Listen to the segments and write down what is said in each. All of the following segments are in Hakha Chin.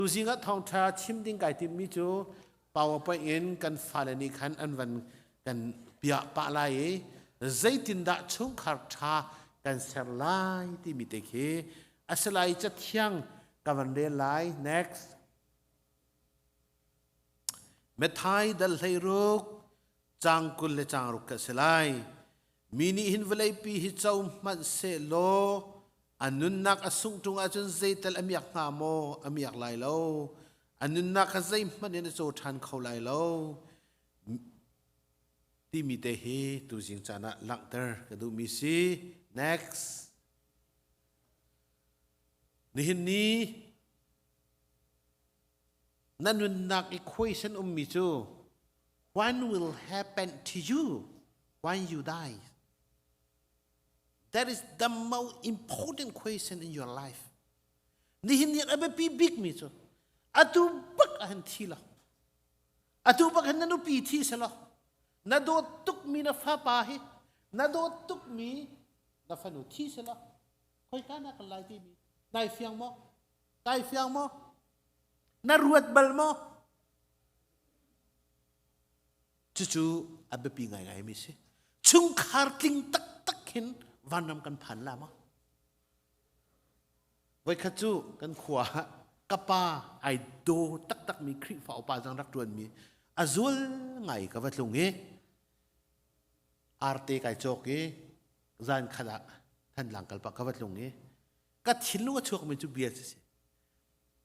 Tuzing ah thawngṭha chim ding kai timhmi cu PowerPoint in kan fale nih khan an van kan piah pah lai i zeitindah chungkhar ṭha kan ser lai timi te khi a si lai. Cathiang ka van rel lai. Next. Matthai dal 16 caang 20 le caang 6 ka si lai. Mi nih hin vawleipi hi co hmanh sehlaw a nunnak a sungh ṭung ahcun zeital a miak hnga maw? A miak lai lo. A nunnak kha zeihmanh in a caw ṭhan kho lai lo. Timi te hi tuzing caan ah langhter ka duhmi si. Next. Nihin ni na nunnak i khuaisen ummi cu what will happen to you when you die? That is the most important question in your life. Nihin ni a biapi bikmi cu atu bak ah hin thi lo. Atu bak hin na nupi thi se lo. Na dawt tukmi na fapa hi na dawt tukmi na fanu thi se lo. Khoi ka na kan lai timi nai fiang maw? Kai fiang maw? Na ruat bal maw? Cucu a biapi ngaingai mi si. Chungkhar tling taktak hin vanram kan phan la maw? Voikhat cu kan khua ah ka pa ai daw taktak mi Khrihfa upa zang rak ṭuan mi a zul ngai ka va tlung i arte kai cawk i zan khat ah Thantlang kal pah ka va tlung i ka thinlung a chuak mi cu bia si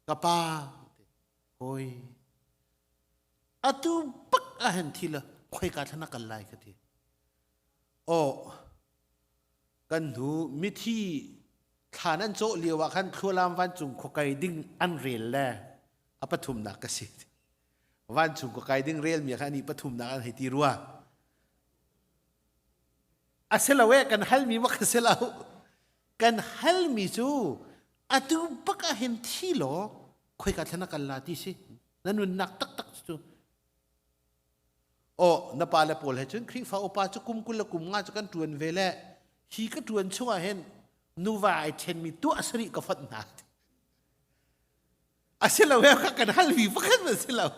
ka pa hoi Atu bak ah hin thi la khoika thlan a kal lai ka ti. Aw kan hnu mithi thlan an cawh lio ah khan thlualam vancung khuakai ding an rel le a pathumnak ka si. Vancung khuakai ding rel mi kha ani pathumnak an hei ti rua. A si lo e kan halmi bak a si lo. Kan halmi cu atu bak ah hin thi law khoika thlan a kal la ti si. Na nunnak taktak cu aw na pa le pawl he cun Khrihfa upa cu kum 20 le kum nga cu kan ṭuan ve le hi ka ṭuan chungah hin nuva ai ṭhenmi tuah sarih ka fonh hna. A si lo he kan halmi pakhat a si lo.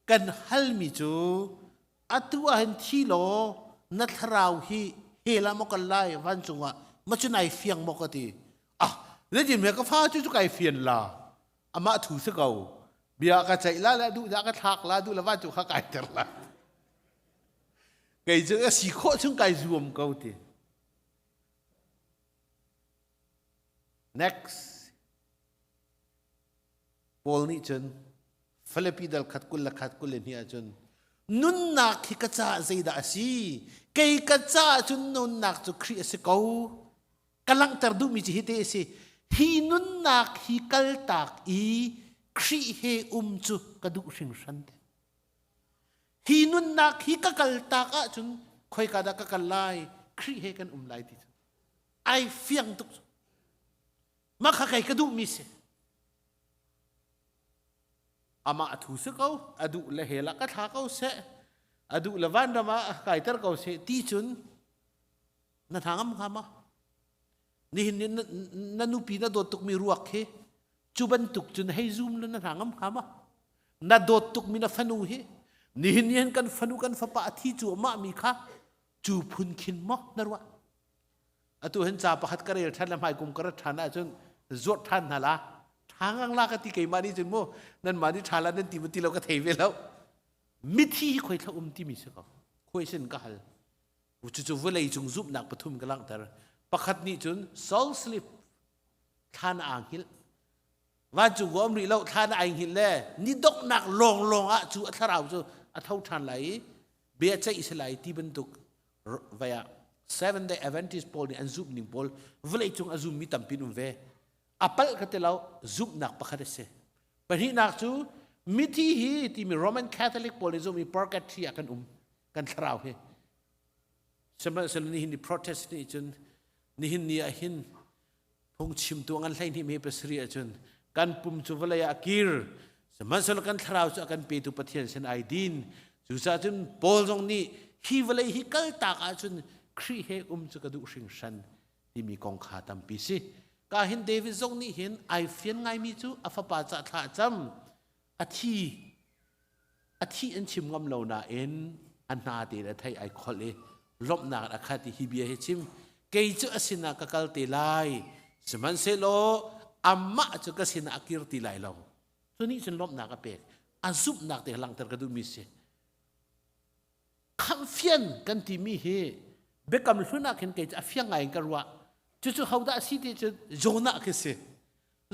Kan halmi cu atu ah hin thi law na thlarau hi hell ah maw kal lai vancung ah ma cu nai fiang maw ka ti. Ah, zeitin me ka fa cu cu kai fian la. Amah thu si ko. Bia ka ceih la le duh dah ka thlak la duh le va cu kha kai ter la. Kei cu a si khawh chung kai zuam ko ti. Next. Paul nih cun Filipi dal khat 21 22 ahcun nunnak hi ka caah zeidah a si? Kei ka caah cun nunnak cu Khrih a si ko. Ka langhter duhmi cu hite a si. Hi nunnak hi kaltak i Khrih he um cu ka duh hringhran. Hi nunnak hi ka kaltak ahcun khoika dah ka kal lai? Khrih he kan um lai ti cu. Ai fiang tuk. Mah kha kei ka duhmi si. Amah a thu si ko, a duh le hell ah ka thla ko seh, a duh le vanram ah kaiter ko seh ti cun na hna ngam hnga maw? Nihin ni na nupi na dawt tukmi ruak hi cu bantuk cun hei zum le na hna ngam hnga maw? Na dawt tukmi na fanu hi nihin ni hin kan fanu kan fapa a thi cu amah mi kha cu phun khin maw na ruah? Atu hin ca pakhat ka rel ṭhan le hmai kum ka rat ṭhan ahcun zuat ṭhan hna la. Ṭha ngang la ka ti keimah nih cun mu nanmah nih ṭha la nan ti mu ti lo ka thei ve lo. Mithi hi khoi thla um timi si ko. Khoi sin ka hal. Cucu vawlei cung zumhnak pathum ka langhter. Pakhat nih cun soul sleep thlan aa hngilh. Vancung ko um rih lo thlan ai hngilh le ni donghnak lawnglawng ah cu a thlarau cu a tho ṭhan lai i bia ceih si lai ti bantuk vai ah Seven Day Adventist pawl nih an zumh ning pawl vawleicung a zummi tampi an um ve. A palh ka ti lo, zumhnak pakhat a si. Pahnihnak cu mithi hi timi Roman Catholic pawl nih zumhmi purgatory ah kan um, kan thlarau hi. Sihmanhsehlaw nihin ni Protestant nih cun nihin ni ah hin phungchimtu ngan 12 me 7 ahcun kan pum cu vawlei ah a kir, sihmanhsehlaw kan thlarau cu a kan petu Pathian sin ai din. Cucaah cun Paul zong nih hi vawlei hi kaltak ahcun Khrih he um cu ka duh hringhran timi kong kha tampi si. Ka hin David zong nih hin ai fian ngaimi cu a fapa ca thla a cam. A thi a thi an chim ngam lo nain a hna tein a thei ai kholh i lawmhnak in a khat i hi bia hi chim kei cu a sinah ka kal te lai sihmanhsehlaw amah cu ka sinah a kir ti lai lo cu nih cun lawmhnak a pek a zumhnak te langhter ka duhmi si khamhfian kan timi hi biakam hlun ah khin kei cu a fiang ngai in ka ruah cucu hodah a si ti cu Jonah khi si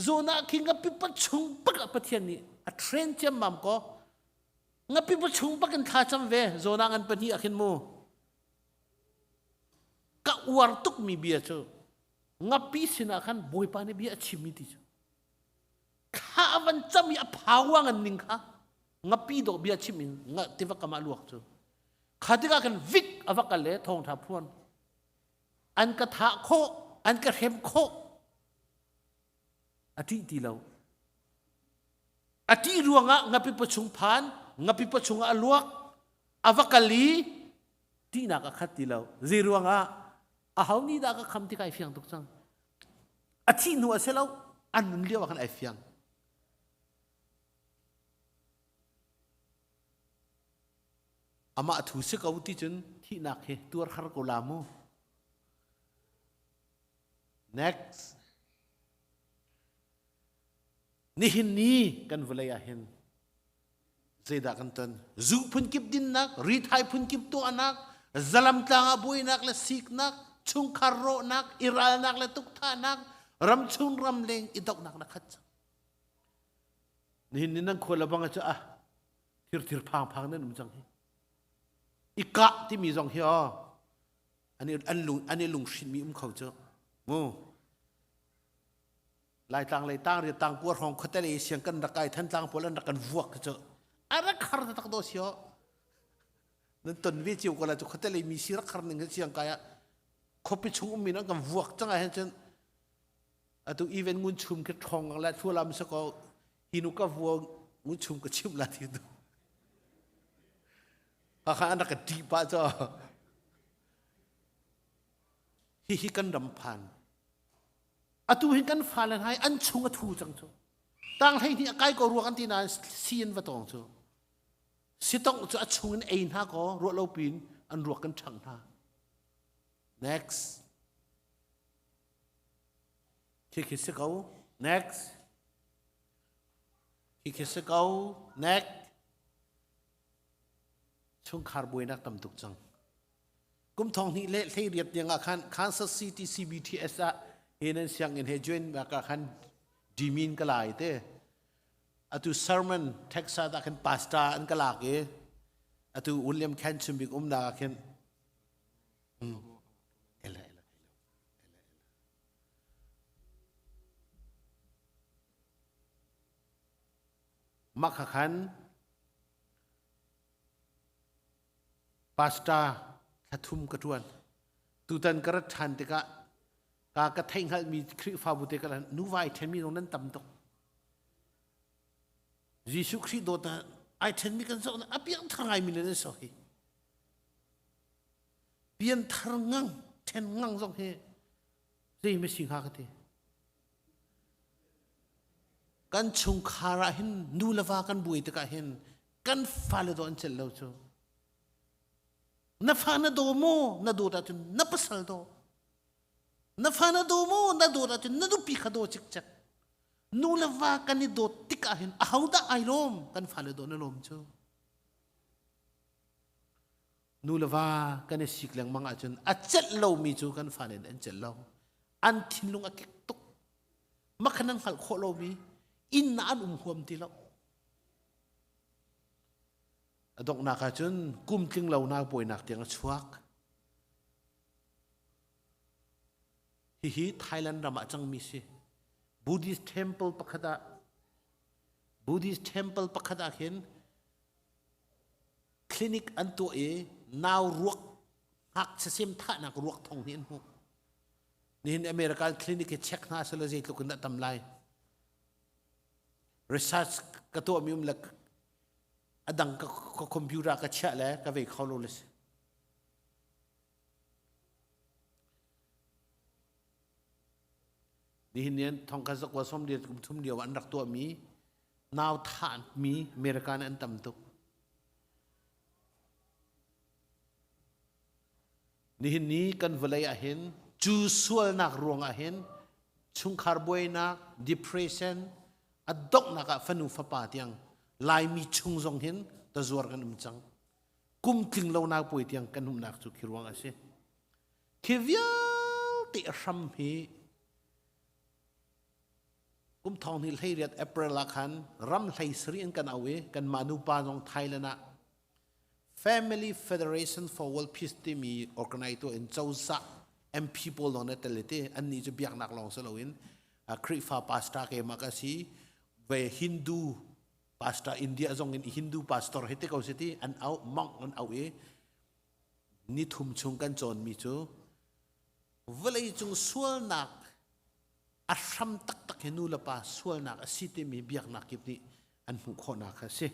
Jonah khi ngapi pa chung bak ah Pathian nih a train ciammam ko ngapi pa chung bak in thla cam ve Jonah ngan pahnih ah khin mu ka uar tukmi bia cu ngapi sinah khan Bawipa nih bia a chimmi ti cu thla a van cam i a phawa ngan ning kha ngapi dawh bia chim in nga tiva kam ah luak cu kha tikah khan vik a va kal le thawngtha phuan an ka thah khawh an ka hrem khawh a ṭih ti lo a ṭih ruangah ngapi pachung phan ngapi pachung ah a luak a va kal i ṭihnak a khat ti lo zei ruangah a ho nih dah ka kham ti kai fiang tuk cang a thih hnu a si lo an nun lio ah khan ai fiang amah thu si ko ti cun thihnak hi tuar har ko la mu next nihin ni kan vawlei ah hin Zeidah kan ton? Zu phunkip dinnak, rithai phunkip tuahnak, zalam tlang ah buainak le siknak, chungkhar rawhnak, i ralnak le tukthahnak, ramchung ramleng i dohnak na khat cang. Nihin ni nan khua le bang cu ah thir thir phang phang nan um cang hi. I kah timi zong hi aw an an lung an i lunghrinmi um kho cu. Mu. Laitlang lei tang riat tang kuar hrawng khuate lei siang kan rak kai Thantlang pawl an rak kan vuak cu a rak har tak do sio nan ton ve cio ko la cu khuate lei mi si rak har ning siang kai ah khuapi chung ummi nan kan vuak cang ah hin cun atu even ngun chum ke thong la thulam sa ko hinu ka vua ngun chum ka chim la thi tu ha kha an rak ka ti pa cho hihi kan ram phan Atu hin kan fale hna hi an chung a thu cang cu. Tang 12 a kai ko rua kan ti nain si an va tawng cu. Sitong cu a chung in ei hna kaw ruah lo piin an ruak kan ṭhangh hna. Next. Khi khi si ko. Next. Khi khi si ko. Next. Chungkhar buainak tam tuk cang. Kum thong hnih le 18 tiang ah khan Kansas City CBTS ah hi nan sianginn he join bak ah khan dimin ka lai te. Atu sermon Texas ah khan pastor an ka lak i atu William Kent chumbik umnak ah khin ela ela Mah kha khan Pastor thla thum ka ṭuan. Tutan ka rat ṭhan tikah ka ka theihhngalhmi Khrihfabu te ka nuva ai ṭhenmi zong nan tam tuk. Jesuh Khrih dawt ah ai ṭhenmi kan zoh a piangthar ngaimi nan so hi. Pianthar ngang, ṭhen ngang zong hi zei ma si hnga ka ti. Kan chungkhar ah hin nu le va kan buai tikah hin kan fale daw an celh lo cu. Na fa na daw maw? Na dawt ahcun na pasal daw. Na fa na daw maw? Na dawt ahcun na nupi kha daw cikcek. Nu le va kan i dawt tikah hin ahodah ai lawm? Kan fale daw na lawm cu. Nu le va kan i sik lengmang ahcun a celh lomi cu kan fale nih an celh lo. An thinlung a kek tuk. Makhan an hngalh khawh lomi inn ah an um huam ti lo. A donghnak ahcun kum tling lo nak buainak tiang a chuak. Hihi Thailand ram ah cangmi si. Buddhist temple pakhat ah Buddhist temple pakhat ah khin clinic an tuah i nau ruak ngakchia sem thahnak ruak thong hi an hmuh. Nihin American clinic hi check hna sela zeitluk in dah tam lai. Research ka tuahmi um le a dang ka, ka computer ka chiah le ka vei kho lo le si. Nihin ni thongkhat zakua sawmriat kum thum lio an rak tuahmi nau thahmi America nih an tam tuk. Nihin ni kan vawlei ah hin cu sualnak ruang ah hin chungkhar buainak, depression, a donghnak ah fanu fapa tiang Laimi chung zong hin tazuar kan um cang. Kum tling lo nak puai tiang kan umnak cu khi ruang a si. Khi vialte a hram hi kum thong hnih 18 April ah khan ram hlei sarih in kan au i kanmah nupa zong Thailand ah Family Federation for World Peace timi organize tuah in cozah MP pawl lawng na tel ti annih cu biaknak lawng si loin Khrihfa pastor keimah ka si ve Hindu pastor India zong in Hindu pastor he te ko si ti an au monk an au i ni thum chung kan cawnmi cu vawlei cung sualnak a hram taktak hi nu le pa sualnak a si timi biaknak kip nih an hmuh khawhnak kha a si.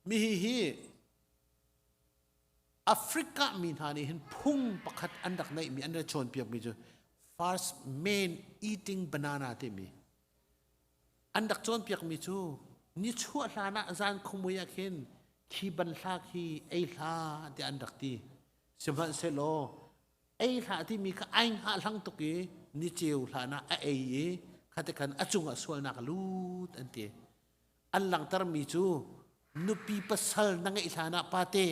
Mi hi Africa mi hna nih hin phung pakhat an rak neihmi an rak cawnpiakmi cu first man eating banana timi an rak cawnpiakmi cu nichuah hlan ah zan khumui ah khin khi banhla khi ei hlah tiah an rak ti. Sihmanhsehlaw ei hlah timi kha ai hngahhlang tuk i niceu hlan ah a ei i khate khan a cungah sualnak a lut an ti. An langhtermi cu nupi pasal na ngeih hlan ah pate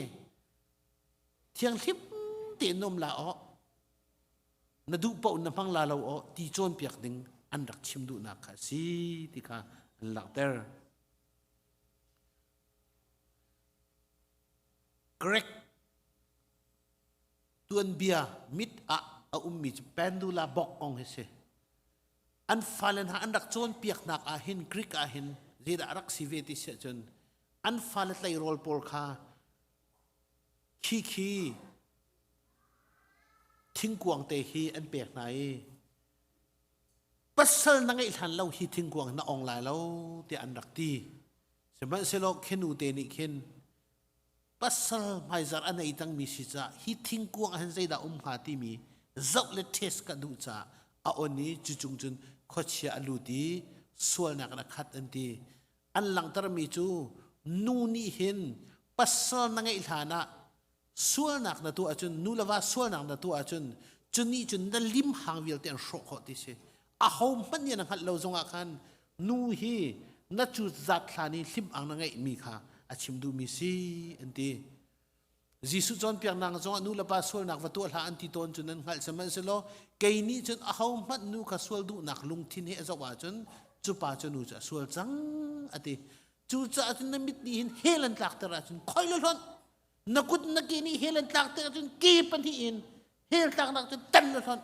thianghlim tein um la aw na duh paoh na hmang la lo aw ti cawnpiak ding an rak chim duhnak kha a si ti kha an langhter. Greg tuanbia mit ah a ummi cu Pandula bok kong hi si. An fale hna an rak cawnpiaknak ah hin Greek ah hin zeidah a rak si ve ti si ahcun an fale tleirawl pawl kha khi khi thingkuang te hi an pek hna i pasal na ngeih hlan lo hi thingkuang na ong lai lo tiah an rak ti. Sihmanhsehlaw khinu te nih khin pasal hmaizar a nei cangmi si caah hi thingkuang ah hin zeidah um hnga timi zoh le test ka duh caah a on i cu cung cun khuachia a lut i sualnak in a khat an ti. An langhtermi cu nu nih hin pasal na ngeih hlan ah sualnak na tuah ahcun nu le va sualnak na tuah ahcun cu nih cun na lim hang vialte an hrawh khawh ti si. Aho hmanh nih na hngalh lo zongah khan nu hi na cu zat hlan i hlim ang na ngeihmi kha a chim duhmi si an ti. Jesuh cawnpiaknak zongah nu le pa sualnak va tuah hlah an ti tawn cu nan hngalh sihmanhsehlaw kei nih cun aho hmanh nu kha sual duhnak lungthin he a zoh ahcun cu pa cu nu cu a sual cang a ti. Cucaah cun na mit nih hin hell an tlakter ahcun khoi le hlonh na kut na ke nih hell an tlakter ahcun ke pahnih in hell tlaknak cu tan le hlonh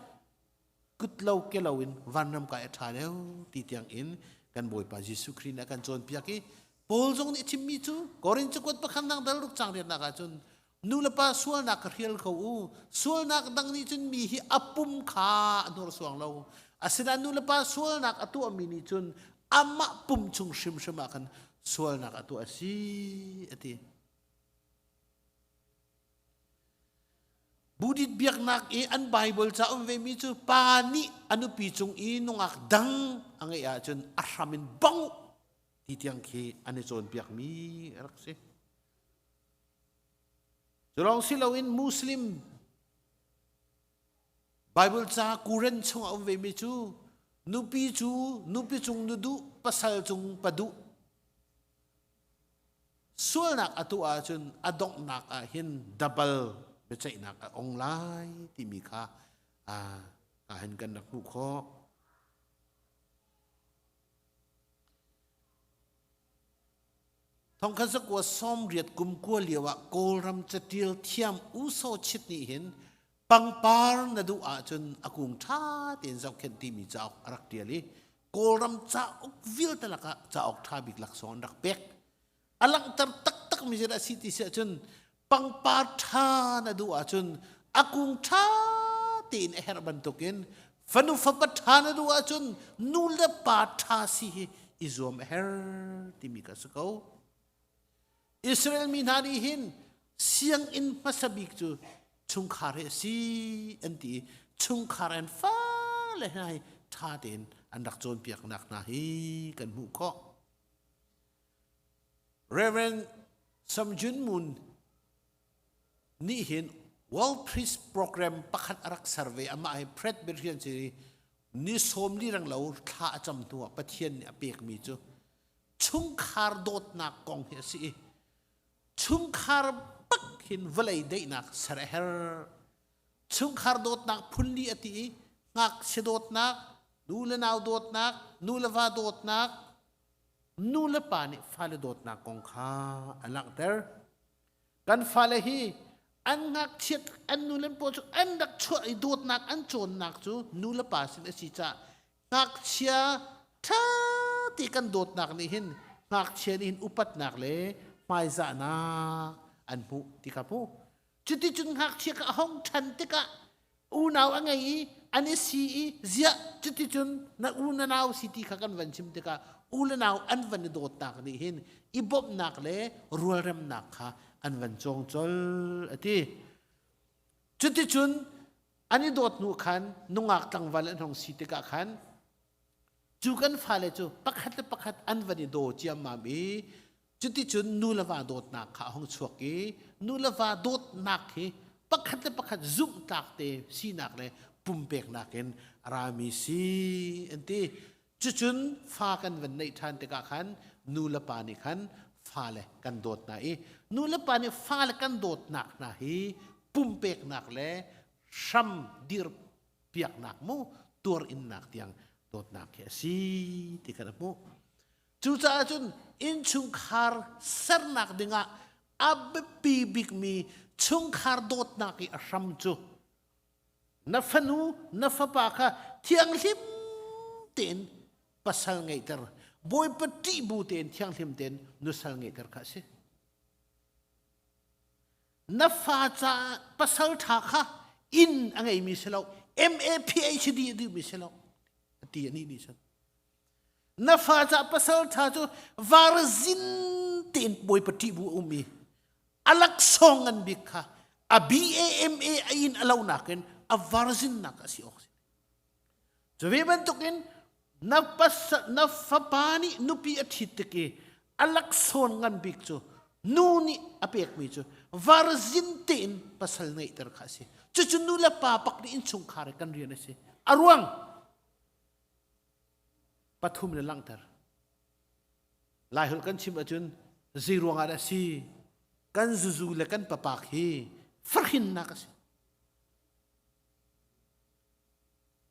kut lo ke lo in vanram kai a ṭha deuh ti tiang in kan Bawipa Jesuh Khrih nih a kan cawnpiak i Paul zong nih a chimmi cu Korin cakuat pakhat nang dal ruk cang riatnak ahcun nu le pa sualnak ka hrial ko u sualnak dang nih cun mi hi a pum kha a hnursuang lo asinain nu le pa sualnak a tuahmi nih cun amah pum chung hrimhrim ah khan sualnak a tuah a si a ti. Buddhist biaknak i an Bible ca um vemi cu pa nih a nupi cung i nungak dang a ngeih ahcun a hram in bong ti tiang khi an i cawnpiakmi a rak si. Cu lawng si loin Muslim Bible ca Quran chung a um vemi cu nupi cu nupi cung nu duh pasal cung pa duh Sualnak a tuah ahcun a donghnak ah hin double biaceihnak a ong lai timi kha ah hin kan rak hmuh khawh. Thongkhat zakua 80 kum kua lio ah Kawlram catial thiam U Saw Chit nih hin pangpar na duh ahcun a kung ṭha tein zohkhenh timi cauk a rak ṭial i Kawlram cauk vialte lakah cauk ṭha bik laksawng an rak pek. A langhter taktak mi zeidah a si ti si ahcun pangpar ṭha na duh ahcun a kung ṭha tein a herh bantukin fanu fapa ṭha na duh ahcun nu le pa ṭha si hi i zuam a herh timi ka si ko. Israel mi hna nih hin sianginn hmasa bik cu chungkhar hi a si an ti i. chungkhar an fale hna hi ṭha tein an rak cawnpiaknak hna hi kan hmuh khawh. Reverend Samjun Moon nih hin World Peace Program pakhat a rak ser ve. Amah hi Presbyterian si ni 40 reng lo thla a cam hnu ah Pathian nih a pekmi cu chungkhar dawtnak kong hi a si i chungkhar bak hin vawlei daihnak ser a herh. Chungkhar dawtnak phunli a ti i ngakchia dawtnak, nu le nau dawtnak, nu le va dawtnak, nu le pa nih fale dawtnak kong kha a langhter. Kan fale hi an ngakchiat an nu le pawl cu an rak chuah i dawtnak an cawnnak cu nu le pa sin a si caah ngakchia ṭha ti kan dawtnak nih hin ngakchia nih hin upatnak le hmaizahnak an hmuh ti kha hmu. Cuticun ngakchia kha a hong ṭhan tikah unau a ngei i an i si i ziah cuticun na u na nau si ti kha kan van chim tikah u le nau an van i dawtnak nih hin i bawmhnak le rualremnak kha an van cawng col a ti. Cuticun an i dawt hnu khan nungak tlangval an hong si tikah khan cu kan fale cu pakhat le pakhat an van i daw ciammam i Cuticun nu le va dawtnak kha a hung chuak i nu le va dawtnak hi pakhat le pakhat zumhtlak te sinak le pumpeknak in a rami si an ti. Cucun fa kan van neih ṭhan tikah khan nu le pa nih khan fale kan dawt hna i nu le pa nih fale kan dawtnak hna hi pumpeknak le hram dir piaknak mu tuar innak tiang dawtnak hi a si ti kan hmuh. Cucaah cun innchungkhar sernak dingah a biapi bikmi chungkhar dawtnak i a hram cu na fanu na fapa kha thianghlim tein pasal ngeihter Bawipa ṭih bu tein thianghlim tein nusal ngeihter kha a si. Na fa caah pasal ṭha kha inn a ngeimi si lo MA PhD a duhmi si lo a ti anih nih cun Na fa ca pasal ṭha cu varzin tein Bawipa ṭih bu a um i a laksawng ngan bik kha a BAMA a in a lo nakin a varzinnak a si awk si. Cu ve bantukin na pasal na fapa nih nupi a ṭhit tik i a laksawn ngan bik cu nu nih a pekmi cu varzin tein pasal ngeihter kha a si. Cucu nu le pa pak nih innchungkhar i kan rian a si. A ruang pathum le langhter. Laiholh kan chim ahcun zei ruangah dah si kan zuzu le kan papak hi farhinnak a si.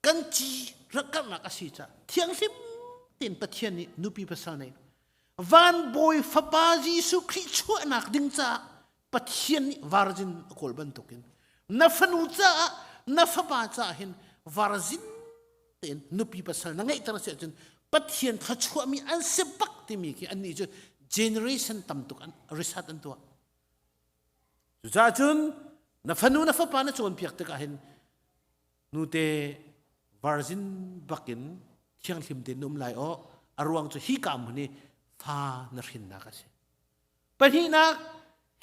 Kan ci rakkarnak a si caah thianghlim tein Pathian nih nupi pasal nei van bawi fapa Jesuh Khrih chuahnak ding caah Pathian nih virgin a kawl bantukin na fanu caah na fapa caah hin virgin tein nupi pasal na ngeihter si ahcun Pathian thluachuahmi an si bak timi khi annih cu generation tam tuk an research an tuah. Cucaah cun na fanu na fapa na cawnpiak tikah hin nute virgin bakin thianghlim tein na um lai aw a ruang cu hi ka hmun hi fa na hrinnak a si. Pahnihnak,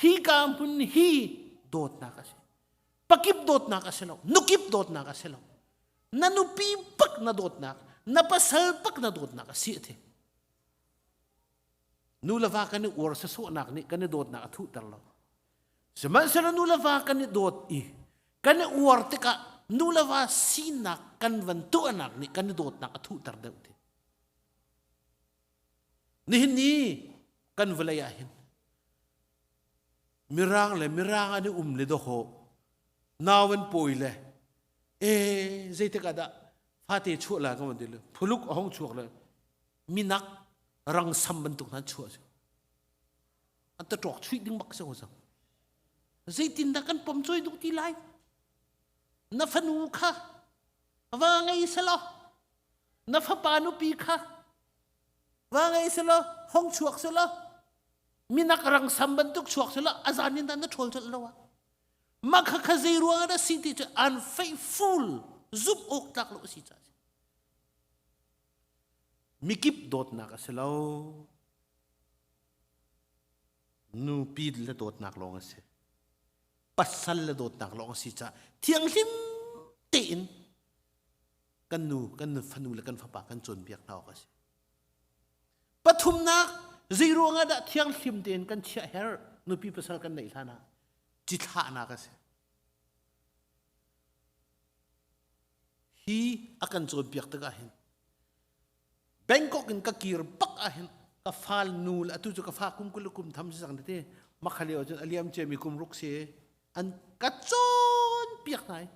hika hmun hi dawtnak a si. Pakip dawtnak a si lo, nukip dawtnak a si lo. Na nupi bak na dawtnak, na pasal bak na dawtnak a si a ti. Nu le va kan i uar sasawhnak nih kan i dawtnak a thuhter lo. Sihmanhsehlaw nu le va kan i dawt i kan i uar tikah nu le va sinak kan van tuahnak nih kan i dawtnak a thuhter deuh ti. Nihin ni kan vawlei ah hin mirang le mirang an i um le dawhawh nau an pawi le e zeitik ah dah fate chuah la ka van ti le phuluk a hong chuak le minak rang sam bantuk hna chuah si an ta ṭawk chuih ding bak si ko cang zeitin dah kan pom cawi duh ti lai na fanu kha va ngei selaw na fapa nupi kha va ngei selaw hong chuak selaw minak rangsam bantuk chuak selaw a zan in na ṭhawl colh lo ah mah kha kha zei ruang ah dah si ti cu unfaithful zumh awk tlak lo a si caah mikip dawtnak a si lo nupi le dawtnak lawng a si pasal le dawtnak lawng a si caah thianghlim. tein kan nu kan fanu le kan fapa kan cawnpiak hna awk a si. Pathumnak zei ruangah dah thianghlim tein kan chiah herh nupi pasal kan neih hlan ah cithlahnak a si. Hi a kan cawnpiak tikah hin Bangkok in ka kir bak ah hin ka fal nu le atu cu ka fa kum 20 kum tham si cang tete makha lio cun a liam ciami kum ruk si an ka cawn piak hna i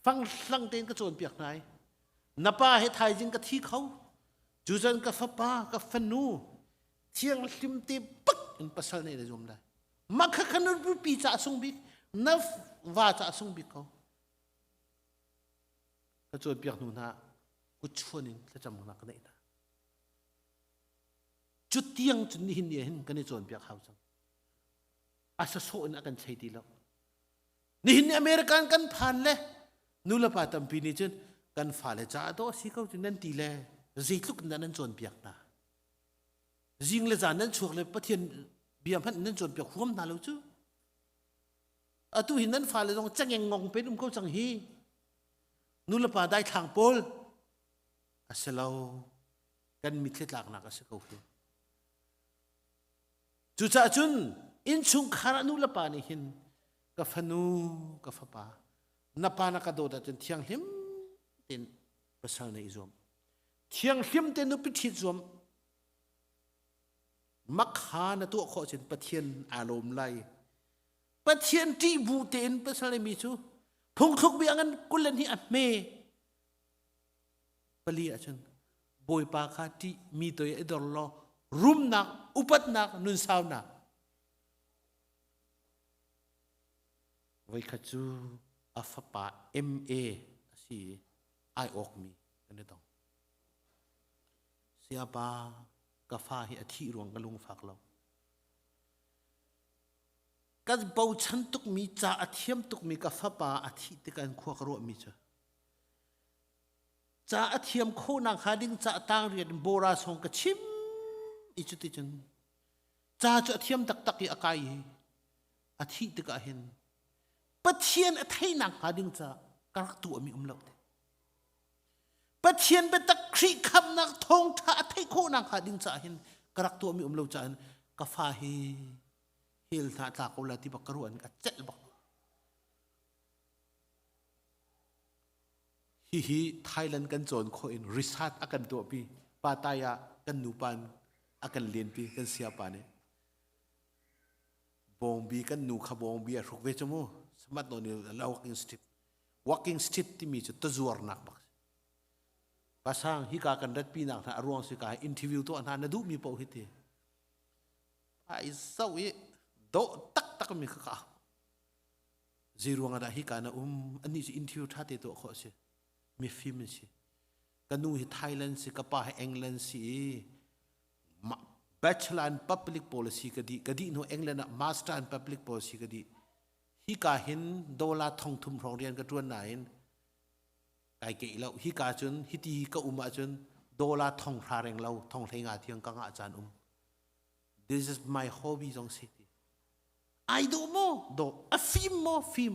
fanglang tein ka cawn piak hna i na pa he thaizing ka thi kho cu cun ka fapa ka fanu thianghlim te bak in pasal nei na zuam lai makha kha na nupi ca sung bik na va ca sung bik ko ka cawnpiak hnu hna kutchuan in thlacamnak ka neih hna. Cu tiang cun nihin ni hin kan i cawnpiak hau cang. A sasawh in a kan chei ti lo. Nihin ni American kan phan le nu le pa tampi nih cun kan fale caah dawh a si ko cu nan ti le zeitluk in dah nan cawnpiak hna. Zing le zan nan chuak le Pathian bia hmanh nan cawnpiak huam hna lo cu. Atu hi nan fale zong cangeng ngong pen um ko cang hi. Nulepa daithlang pawl a si lo. Kan mitthli tlaknak a si ko hi. Cucaah cun innchungkhar ah nulepa nih hin ka fanu ka fapa na pa na ka dawt ahcun thianghlim tein pasal na i zuam. Thianghlim tein nupi ṭhit zuam. Makha na tuah khawh cun Pathian aa lawm lai. Pathian ṭih bu tein pasal mi cu phungthluk bia ngan 22 a hme pali ahcun Bawipa kha ṭih mi toi i dor law rumnak upatnak nunsaunak voikhat cu a fapa MA a si i ai awkmi kan i tong. Sayapa ka fa hi a thih ruang ka lungfak lo. Kan bochan tukmi ca a thiam tukmi ka fapa a thih tikah in khua ka ruahmi cu ca a thiam khawhnak hnga ding ca tang rian in bora song ka chim i cuticun ca cu a thiam taktak i a kai i a thih tikah hin Pathian a theihnak hnga ding ca ka rak tuahmi um lo te. Pathian biatak Khrih khamnak thawngṭha a theih khawhnak hnga ding caah hin ka rak tuahmi um lo caah hin ka fa hi hell hna tla ko la ti bak ka ruah a celh bak. Hihi Thailand kan cawn khawh in research a kan tuahpi Pattaya kan nupa a kan lenpi kan siapa nih bawngbi kan nu kha bawngbi a hruk ve cu mu samat no ni walking street walking street timi cu tazuarnak bak pasang hika kan ratpi nak hna a ruang si ka interview tuah hna na duhmi paoh hi ti ai zo i dawh taktak mi kha ka zei ruang ah dah hika na um ani cu interview tha te tuah khawh si mifim an si ka nu hi Thailand si ka pa hi England si i bachelor in public policy ka di ka di hnu England ah master in public policy ka di hika hin dollar 3000 hrawng rian ka ṭuan nain kai keih lo hika cun hiti ka um ahcun dollar 5,000 reng lo 15,000 tiang ka ngah caan um this is my hobby zong si ti ai dawh maw dawh a fim maw fim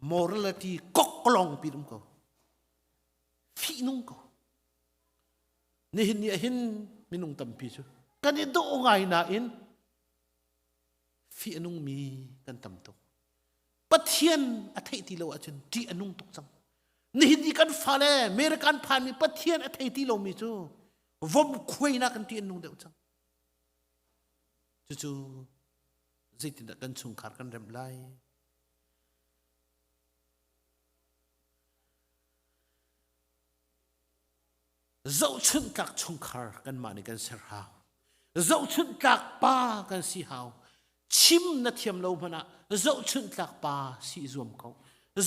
morality kokkolong pin um ko fihnung ko nihin ni ah hin minung tampi cu kan i dawh ngai nain fih a nungmi kan tam tuk. Pathian a theih ti lo ahcun ṭih a nung tuk cang. Nihin i kan fale American phanmi Pathian a thei ti lomi cu vom khuainak kan ṭih an nung deuh cang. Cucu zeitindah kan chungkhar kan remh lai? Zohchunh tlak chungkhar kanmah nih kan ser hau. Zohchunh tlak pa kan si hau. Chim na thiam lo hmanh ah zohchunh tlak pa si i zuam ko.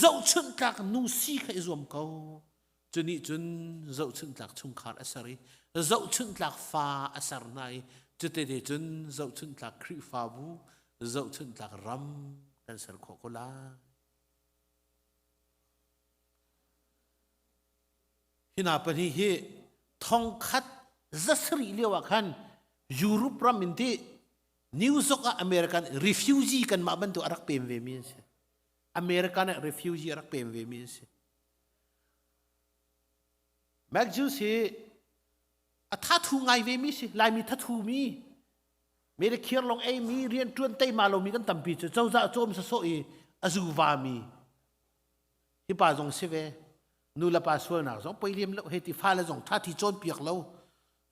Zohchunh tlak nu si kha i zuam ko. Cu nih cun zohchunh tlak chungkhar a ser i zohchunh tlak fa a ser hna i cutete cun zohchunh tlak Khrihfabu, zohchunh tlak ram kan ser khawh ko lai. Hi hna pahnih hi 1700 lio ah khan Europe ram in ti New York ah American refugee kanmah bantuk a rak pem ve mi an si. American ah refugee a rak pem ve mi an si. Mac Juice hi a thathu ngai ve mi si Laimi thathu mi Medicare long ei mi rian tuan teima lo mi kan tampi cu cozah cawm sasawh i a zuva mi hi pa zong si ve nu le pa sualnak zong poi lem lo hei ti fale zong tha thi cawn piak lo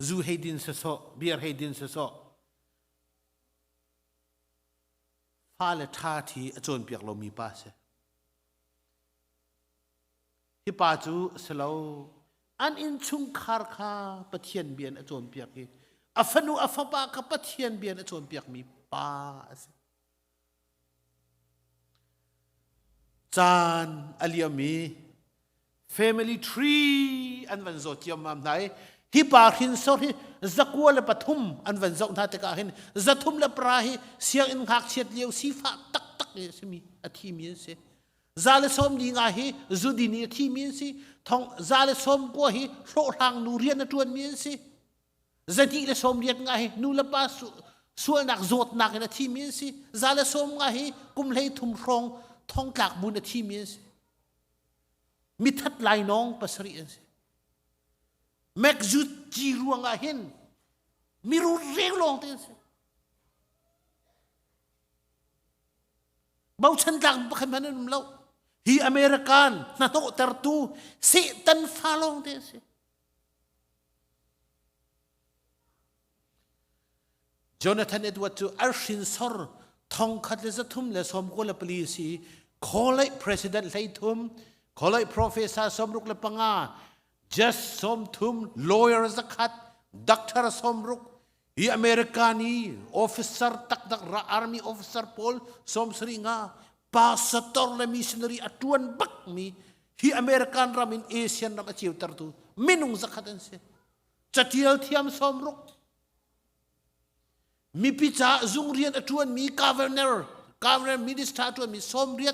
zu hei din sasawh beer hei din sasawh fale tha thi a cawn piak lo mi pa si Hi pa cu a si lo. An innchungkhar kha Pathian bia in a cawnpiak i a fanu a fapa kha Pathian bia in a cawnpiakmi pa a si. Caan a liam i family tree an van zawt ciammam hna i hi pa hrinsor hi 103 an van zoh hna tikah hin 310 hi sianginn ngakchiat lio sifah taktak i a simi a thimi an si. 145 hi zudin i a thimi an si. Thong 190 hi hlawhhlang nu rian a ṭuanmi an si. 280 hi nu le pa sualnak zawtnak in a thimi an si. 110 hi kum 13 hrawng thongtlak buin a thimi an si. Mithat lainawng pasarih an si. Mekzut ci ruangah hin miru reng lawng te an si. Bochan tlak pakhat hmanh an um lo. Hi American hnahnawhtertu Satan fa lawng te a si. Jonathan Edward cu a hrinsor 1394 si college president 13 college professor 65 judge 30 lawyer 100 doctor 60 Hi American i officer taktak ra army officer pawl 70 nga pastor le missionary a tuan bak mi hi American ram in Asian ram a ceutertu minung zakhat an si. Catial thiam 60. Mipi ca zung rian a tuan mi governor, governor minister a tuan mi 80.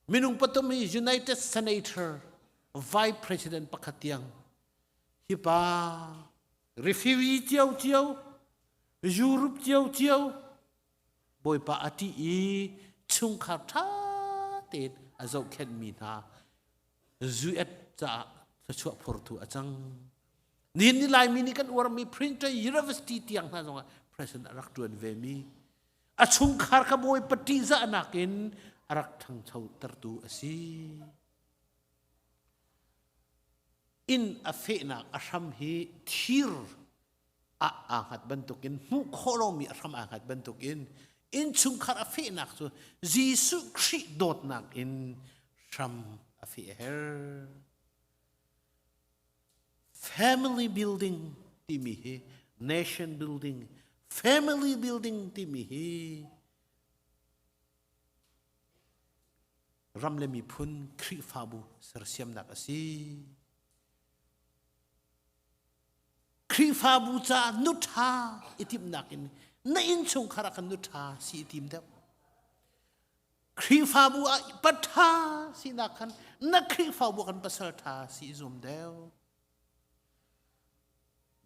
Minung pathum hi United Senator, Vice President pakhat tiang hi pa refugee cio cio Europe cio cio Bawipa a ṭih i chungkhar ṭha tein a zohkhenhmi hna US caah thluachuah phurtu a cang. Nihin ni Laimi nih kan uarmi Princeton University tiang hna zongah president a rak ṭuan ve mi a chungkhar kha Bawipa ṭihzahnak in a rak ṭhangchotertu a si. Inn a fehnak a hram hi thir ah aa hngat bantukin hmuh khawh lomi a hram aa hngat bantukin innchungkhar a fehnak cu Jesuh Khrih dawtnak in hram a feh a herh. Family building timi hi nation building, family building timi hi ram le miphun Khrihfabu sersiamnak a si. Khrihfabu caah nu ṭha i timhnak in na innchungkhar ah khan nu ṭha si i tim deuh. Khrihfabu ah pa ṭha sinak khan na Khrihfabu kan pasal ṭha si i zum deuh.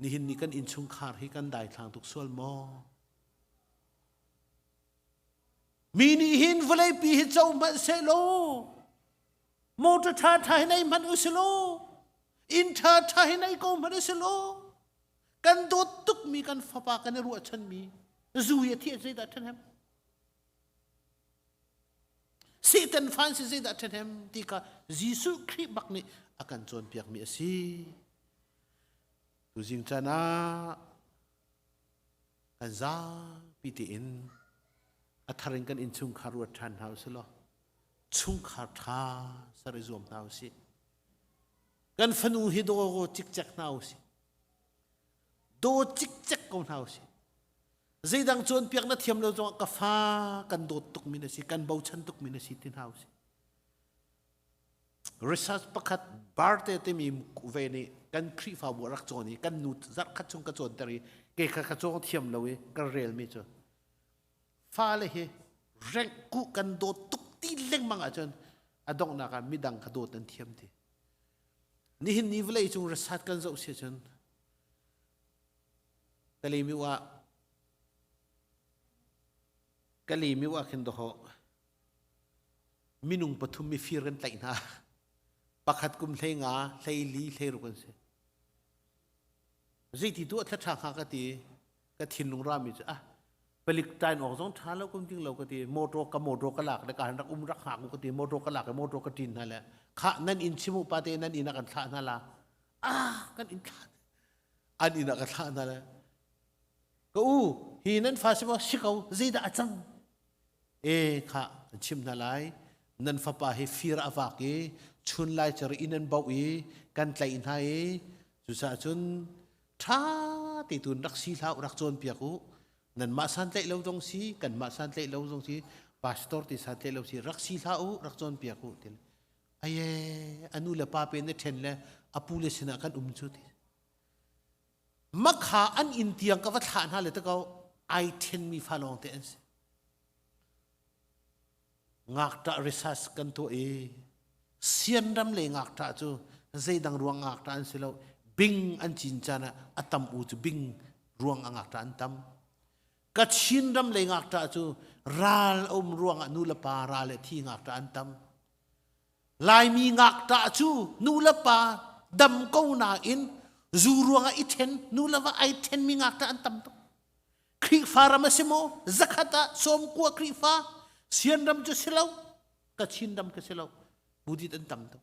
Nihin ni kan innchungkhar hi kan daithlang tuk sual maw? Mi nih hin vawleipi hi co hmanh sehlaw motor ṭha ṭha hi nei hmanh usilaw inn ṭha ṭha hi nei ko hmanh usilaw kan dawt tukmi kan fapa kan i ruahchanmi zu i a thih zeidah ṭhahnem Satan fan si zeidah ṭhahnem ti kha Jesuh Khrih bak nih a kan cawnpiakmi a si. Tuzing caan ah kan zapi tein a thar in kan innchungkhar ruat ṭhan hna usih law chungkhar ṭha ser i zuam hna usih. Kan fanu hi daw cikcek hna usih. Daw cikcek ko hna usih. Zeidang cawnpiak na thiam lo zongah ka fa kan dawt tukmi na si, kan bochan tukmi na si ti hna usih. Research pakhat Barte timi ve nih kan Khrihfabu a rak cawn i kan nu zarhkhat chung ka cawnter i kei kha ka cawng thiam lo i ka relmi cu fale hi rengh kuh kan dawt tuk ti lengmang ahcun a donghnak ah midang kha dawt an thiam ti. Nihin ni vawlei cung research kan zoh si ahcun Kalemiu ah Kalemiu ah khin dawh. Minung pathum mifir kan tlaih hna. Pakhat kum hlei nga, hlei li, hlei ruk an si. Zeiti tuah thla ṭha hnga ka ti. Ka thinlung rami cu ah palik tain awk zong ṭha lo kum ding lo ka ti. Motor ka motor ka lak le ka han rak um rak hngak ka ti. Motor ka lak i motor ka ṭin hna le khah nan inn chim u pate nan inn ah kan thlah hna la. Ah kan inn thlah an inn ah ka thlah hna le ka u hi nan fa si maw si ko zeidah a cang e kha an chim hna lai nan fapa hi fir a vak i chun lai cer inn an bauh i kan tlaih hna i cucaah cun ṭha te tun rak si hlah rak cawnpiak u nanmah santlaih lo zong si kanmah santlaih lo zong si pastor ti santlaih lo si rak si hlah u rak cawnpiak u ti aye anu le pa pe na ṭhen le a pu le sinah kan um cu ti Makha an inn tiang ka va thlah hna le ta ko ai ṭhenmi fa lawng te an si. Ngakṭah research kan tuah i sianram le ngakṭah cu zeidang ruang ngakṭah an si lo. Bing an cin caan ah a tam u cu bing ruang a ngakṭah an tam. Kachin ram lei ngakṭah cu ral a um ruangah nu le pa ral le thi ngakṭah an tam. Laimi ngakṭah cu nu le pa dam ko nain zu ruangah i ṭhen nu le va ai ṭhenmi ngakṭah an tam tuk. Khrihfa ram a si maw? Zakhat ah 90 Khrihfa Sian ram cu si lo, Kachin ram ka si lo. Buddhist an tam tuk.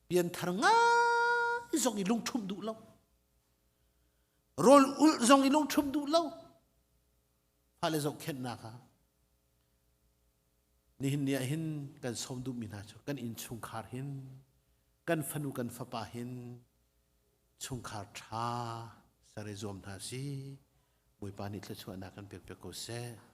Pianthar ngai zong i lungṭhumh duh lo. Rawl ulh zong i lungṭhumh duh lo. Fale zohkhenhnak ah Nihin ni ah hin kan sawm duhmi hna cu kan innchungkhar hin kan fanu kan fapa hin chungkhar ṭha ser i zuam hna si. Bawipa nih thluachuahnak kan pek piak ko seh.